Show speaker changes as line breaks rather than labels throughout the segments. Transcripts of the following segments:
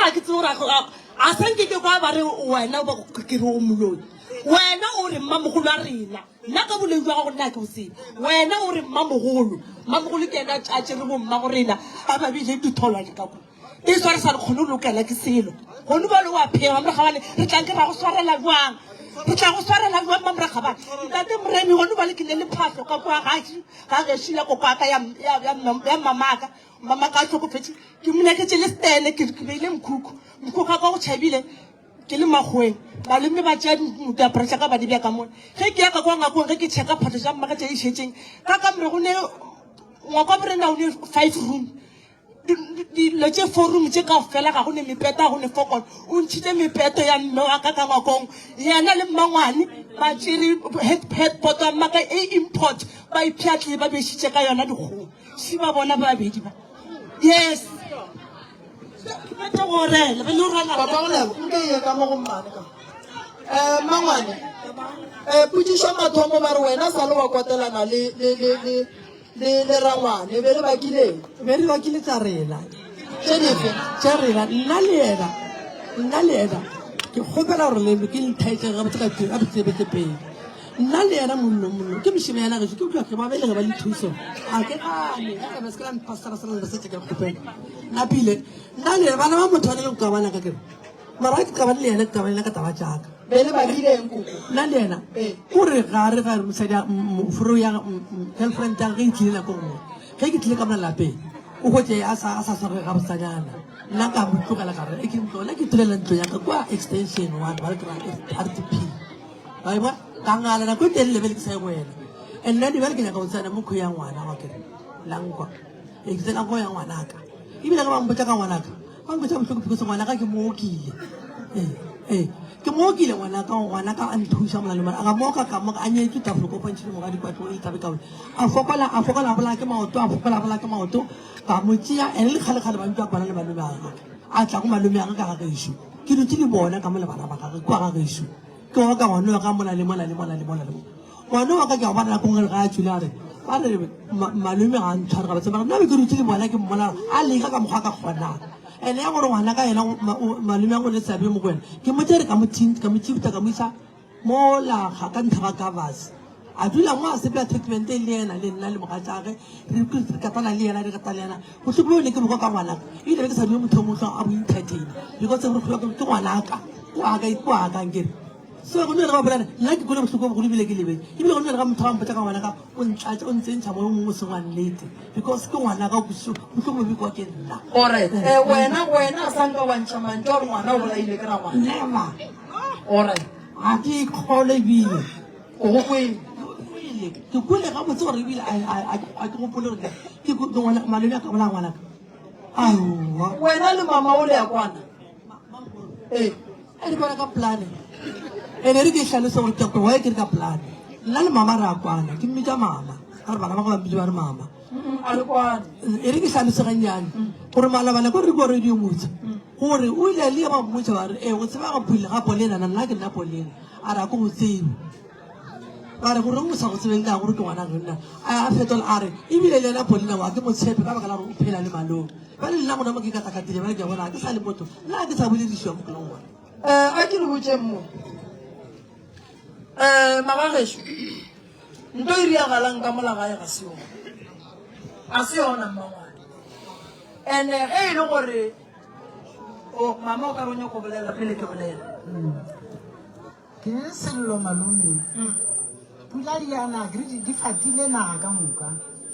Ga ke tsebe gore a sa nke ke kwa ba re wena ke re o moloi. Wena o re mmamogolo wa rena. Nna ka boloi jwa gago nna ke o tsebe. Wena o re mmamogolo. Mmamogolo ke yena a tšere bommago rena a ba beile ditholwane ka kwa. E swa re sa re kgone go lokela ke selo. Gone bjale o a phema Mamrakgabane, re tla nke ra go swarela jwang? Re tla go swarela jwang Mamrakgabane? Ntate Moremi, gone bjale ke ne le phahlo ka kwa ga gešo ya kokoaka ya, ya, ya, ya mmamaka. Mmamaka a hlokofetše. Ke mo nyaketše le stene, ke, ke beile mkhukhu. Mkhukhu wa ka o tšhabile ke le makgoweng. Malome ba tšea diaparo tša ka ba di bea ka mona. Ge ke ya ka kwa ngakong, ge ke checka phahlo tša mmaka tše di šetšeng, ka kamore go ne ngwako wa borena o ne five room. Dilo tše forum tše kaofela ga go ne mepeto, ga go ne fokolo. O ntšhitše mepeto ya mme wa ka ka ngwakong, yena le mmangwane ba tšere headboard ya mmaka e import, ba ipšhatlile ba bešitše ka yona dikgomo. Še ba bona ba babedi ba. Yes. Ke go rela, be le rela.
Papa go lebo, nke ye ka mo go mmane ka. Eh mmangwane. Eh potšišo mathomo ba re wena sa le wa kwatelana le le le le Le, le rangwane, be le bakileng?
Be re bakile tša rena.
Tše dife?
Tša rena, nna le yena, nna le yena. Ke kgopela gore le ke ntheetše gabotse ka ka ditsebe tše pedi. Nna le yena mollo mollo ke mošeme yana gešo ke utlwa ke ba belege ba le thuso. A ke gane, ge taba se ke la mpasara sela le setse ke kgopela. Napile, nna le yena bana ba motho ba le go qabana ka kere. Mara ga ke qabane le yena, ke qabane le ka taba tša ka.
Be le bakile eng koko?
Nna le yena o re ga re ga mosadi foro ya girlfriend ya ge e tlile nako nngwe ge ke tlile ka mona lapeng o hwetše a sa a sa swarege ga botsanyana nna ka mo tlogela ka re e ke ntlo nna ke itulela ntlo ya ka kwa extension one ba re ke ra RTP ba e bona ka ngala nako e telele bele ke sa ye go wena and nna di bjale ke nyaka go tsena mo kho ya ngwana wa kere la nkwa e ke tsena go ya ngwanaka ebile ge ba mpotsa ka ngwanaka Ba nkwetša bohloko because ngwanaka ke mo okile. Ee, ee, ke mo okile ngwanaka, ngwanaka a nthuša mona le mona. A ka moka ka moka a nyetšwe tafole kopantšhile mogadi kwa tlo e tlabe ka a fokola a fokola a bolaya ke maoto a fokola a bolaya ke maoto ka mo tšea ene le kgale kgale ba ntwa kwana le malome a gagwe a tla go malome a ka ga gešo ke dutše le bona ka mo le bana ba gagwe kwa ga gešo ke oka ngwana wa ka mola le mola le mola le mola le mola Ngwana wa ka ke a go bona nako nngwe ga a tšwile a re ba re malome ga a ntshware gabotse mara nna be ke dutse le bona ke mmona a leka ka mokgwa ka kgonang ene ya gore ngwana ka yena malome a ngwe le seabe mo go wena ke mo tsere ka mo ka mo tšibta ka mo isa mo laga ka ntlha ga covers a dula mo a sepela treatment e le yena le nna le mogatšage re katana le yena re katana le yena bohloko bjo ne ke bokwa ka ngwanaka ebile be ke sa dule motho o motlho a bo entertain because gore ke ngwanaka ko aka ko aka nkere So go nna le ga bolela nna ke kwele bohloko bogolo ebile ke lebetse ebile go nna le ga motho ga mpotsa ka ngwanaka o ntlatša o ntsentšha mo mongwe o seng wa nnete because ke ngwanaka bohloko bo bikwa ke nna.
Alright, eh, wena wena a sa nka wa ntšha mantšu a gore ngwana o bolaile ke rangwana.
Never.
Alright.
Ga ke ikgole ebile.
O go kwele.
Ke kwele. Ke kwele gabotse gore ebile a ke gopole gore ke ngwana malome a ka bolaya ngwanaka. Aowa.
Wena le mama o le ya kwana. Ee.
A re kwana ka polane. Ene re ke hlalose gore ke why ke re ka polane. Nna le mama re a kwana, ke mmitša mama. Ka gore bana ba go ba mpitše ba re mama.
A le kwane.
E re ke hlalose gannyane gore malaba nako re kwa radio motse gore o ile le ba mmotša ba re e o tseba ga pule ga Polena na nna ke nna Polena a re a ko go tsebe ba re gore o sa go tsebeng ka gore ke ngwana ge nna a fetola a re ebile le ena Polena wa ke mo tshepe ka baka la gore o phela le malome ba le nna gona mo ke katakatile ba le ke a bona ga ke sa le motho nna ga ke sa boledišiwa mo kelong gona
um a ke le botšeng mo um magagešo nto e riagalang ka mola gae ga se yona ga se yona mmangwane and-e ge e le gore o mama o ka re o nyako bolela pele ke bolela
Ke sello malome. Pula di a na, ke re di fatile naga ka moka.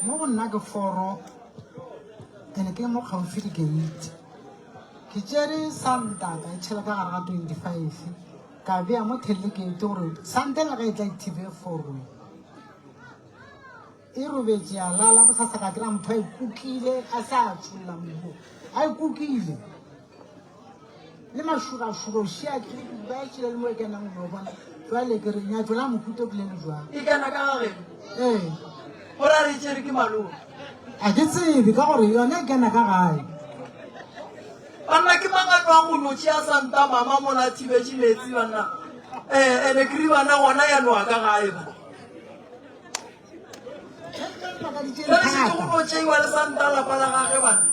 Mo go nna ke foro ene ke mo kgauswi le gate. Ke tšere santa ka e tšhela ka gare ga 25 ka bea mo thelle gate gore santa le ge e tla e thibe forong. E robetše ya lala bosasa ka kry-a motho a e kukile a se a tšholla mobu a e kukile. Le mašurašuro šia ke ba tšile le mo e kenang go bona jwale ke re nyatšo la mohuta ke le le jwang
e kena ka ga geno
ee
go ra re tšere ke malome
a ke tsebe ka gore yone e kena ka gae
banna ke mang a nwang go no tšea santa mama mola a thibetše metsi banna um ene kry bana gona ya noa ka gae ba Jwale šetše go no tšeiwa le santa lapa la gage bana.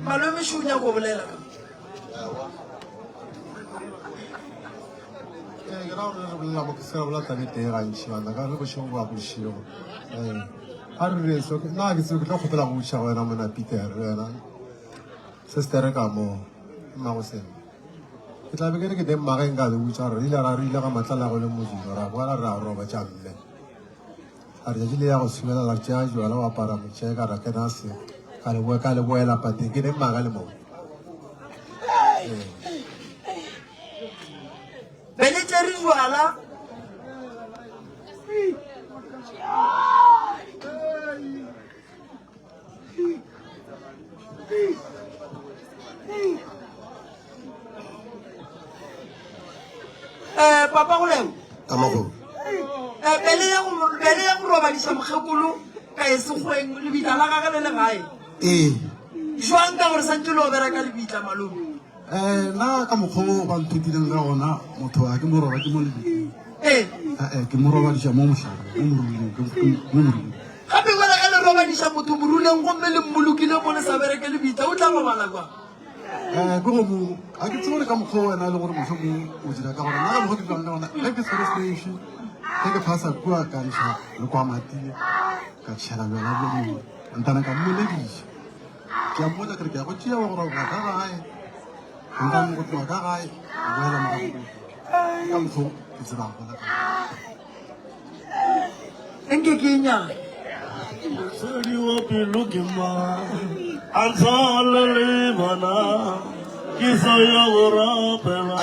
Malome šo o nyako go bolela ka.
Ee, ke ra gore re bolela mo ke se ra bolela taba e tee gantši bana ka re bošego bo a bošego. Ee, a re re so nna ke tsebe ke tlo kgopela go botšiša go wena mona Peter le wena sister ka mo mmago seno. Ke tla be ke re ke teng mmageng ka le botša gore re ile ra re ile ga matlala go le modiro ra boela ra roba tša mme. A re tšatši le ya go thibela la tšea jwala wa apara motšeka ra kena se ka le boe ka le boela pateng ke ne mmaga le mo.
Be le tšere jwala. Eh, papa go leo.
Ka mogolo.
Eh, bele ya go bele ya go robadiša mokgekolo ka e sekgweng lebitla la gage le le gae.
Ee.
Jwang ka gore santse le o bereka lebitla malome.
Eh, nna ka mokgwa o ba nthutileng ka gona motho a ke mo roba ke mo lebitleng.
Ee.
Eh, ke mo robadiša mo mohlare, mo moruleng, mo moruleng.
Gape jale ge le robadiša motho moruleng gomme le mmolokile mo le sa bereke lebitla, o tla robala kwa.
Eh, ke go mo ga ke tsebe gore ka mokgwa o wena e le gore mohlomong o dira ka gore nna ka mokgwa ke dirang ka gona ge ke tshwere station ge ke phasa kua ka ntšha le kwa matile ka tšhela bjala bjo bongwe ntana ka mmolediša ke a mmotsa kere ke ya go tšea wa go roba ka gae ntane go tloga ka gae o boela morago ka mokgwa ke tsebago gona ka
Nke ke e nyaka.
Mosadi wa pelo ke mang? A ntshwale le bana ke sa ya go rapela.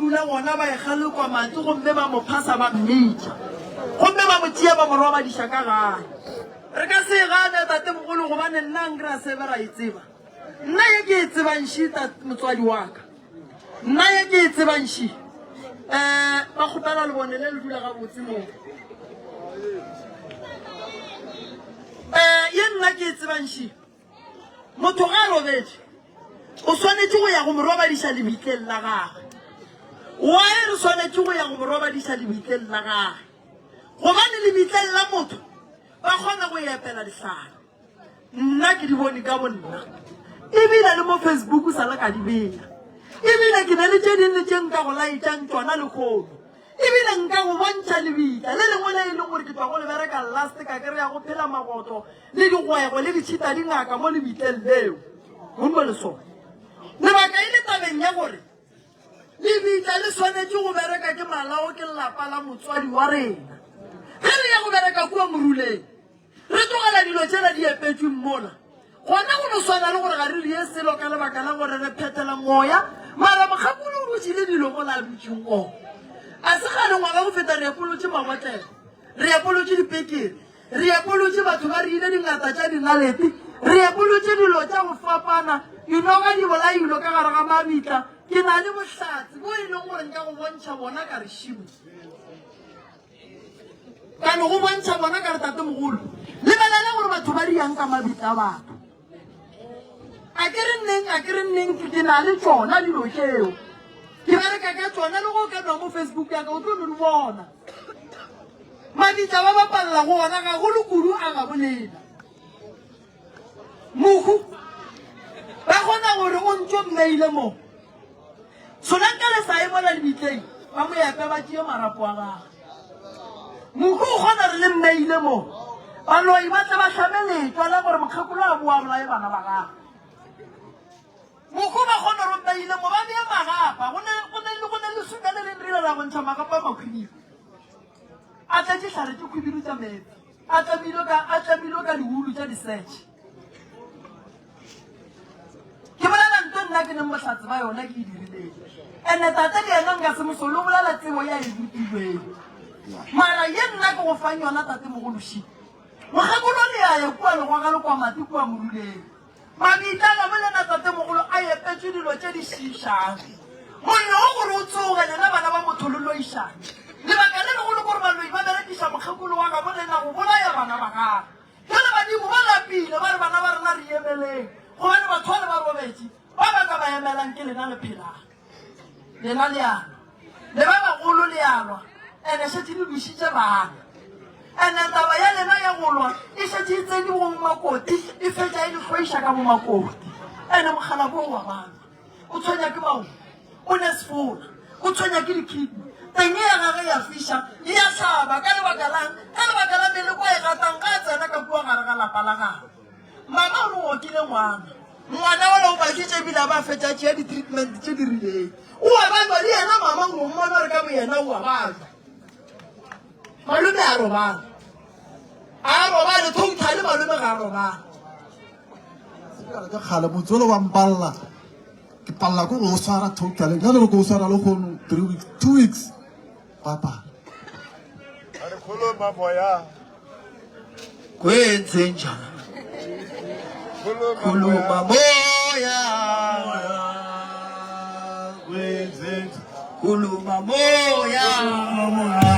dula gona ba ekga lekwa matse gomme ba mo phasa ba mmitša. Gomme ba mo tšea ba mo robadiša ka gae. Re ka se e gane, tatemogolo, gobane nna nkre a se be ra e tseba. Nna ye ke e tsebang ši, tat, motswadi wa ka. Nna ye ke e tsebang ši. Um, ba kgopela lebone le le dula gabotse mo. Um, ye nna ke e tsebang ši. Motho ge a robetše, o swanetše go ya go mo robadiša lebitleng la gagwe. Why re swanetše go ya go mo robadiša lebitleng la gagwe? Gobane lebitleng la motho ba kgona go epela dihlare. Nna ke di bone ka bonna. Ebile le mo Facebook sa le ka di bea. Ebile ke na le tše ding le tše nka go laetšang tšona lehono. Ebile nka go bontšha lebitla le lengwe le e leng gore ke tšwa go le bereka last ka kry-a go phela maboto le digwegwe le ditšhita dingaka mo lebitleng leo. Gomme le sona lebaka e le tabeng ya gore lebitla le swanetše go bereka ke malao ke lapa la motswadi wa rena. Ge re ya go bereka kua moruleng, Re tlogela dilo tšela di epetšweng mola, gona go no swana le gore ga re rie selo ka lebaka la gore re phethela moya, mara mokgakolo o dutše le dilo mola a dutšeng o. A se kgale ngwaga go feta re epolotše mabotlelo, re epolotše dipekere, re epolotše batho ba riile dingata tša dinalete, re epolotše dilo tša go fapana, dinoga di bolailwe ka gare ga mabitla. Ke na le bohlatse bo e leng gore nka go bontšha bona ka re šimo. Ka no go bontšha bona ka re tatemogolo, lebelela gore batho ba riang ka mabitla a batho. A ke re nneng, a ke re nneng, ke na le tšona dilo tšeo. Ke bereka ka tšona le go ka nwa mo Facebook ya ka o tlo no di bona. Mabitla ba bapalela go ona gagolo kudu a ga bolela. Mohu ba kgona gore o ntšo mmeile mo. Solanka le sa ye mola lebitleng, ba mo epe ba tšee marapo a gagwe. Mohu o kgona re le mmeile mo. Baloi ba tle ba hlame letšwa la gore mokgekolo a boa bolaye bana ba gagwe. Mohu ba kgona gore mmeile mo ba bee magapa. Go ne go ne go ne leswika le leng re ile ra go ntšha magapa a makhwibidu. A tletše hlare tše khwibidu tša meetse. A tlamilwe ka a tlamilwe ka diwulu tša disetšhe. Ke bolela nto nna ke leng bohlatse ba yona ke e dirileng. Ene tate le yena nka se mo sole o bolela tsebo ya e rutilweng. Mara ye nna ke go fang yona tate mogološi. Mokgekolo le ya ya kua legwaga le kwa mati kua moruleng. Mabitla a gabo lena tatemogolo a epetšwe dilo tše di šiišago. Mollo wo gore o tsoge, lena bana ba motho le loišane. Lebaka le legolo ke gore baloi ba berekiša mokgekolo wa gabo lena go bolaya bana ba gagwe. Bjale badimo ba lapile, ba re bana ba rena re emeleng, gobane batho bale ba robetše, ba ba ka ba emelang ke lena le phelang. Lena le a lwa, le ba bagolo le a lwa, ene šetše le lwešitše bana. Ene taba ya lena ya go lwa e šetše e tsene go makoti, e fetša e le hloiša ka bomakoti. Ene mokgalabje o wa bana, o tshwenya ke maoto, o ne sefola, o tshwenya ke dikidney, teng ya gage ya fiša, e a hlaba. Ka lebaka lang? Ka lebaka la meleko a e gatang ga a tsena ka kua gare ga lapa la gagwe. Mama o re o okile ngwana. Ngwana ola o baketše ebile a ba fetša a tšea di-treatment tše di rileng. O a bajwa le yena mama o mmona gore ka boyena o a bajwa. Malome a robala. A robale totally malome ga a robala.
Ke kgale motse ole wa mpalla. Ke palla ko go o swara totally. Nka no re ke o swara le kgono 3 weeks, 2 weeks. Papa.
A re khuluma moya.
Kwenzenjani? Khuluma moya.
Kwenzenjani?
Khuluma moya.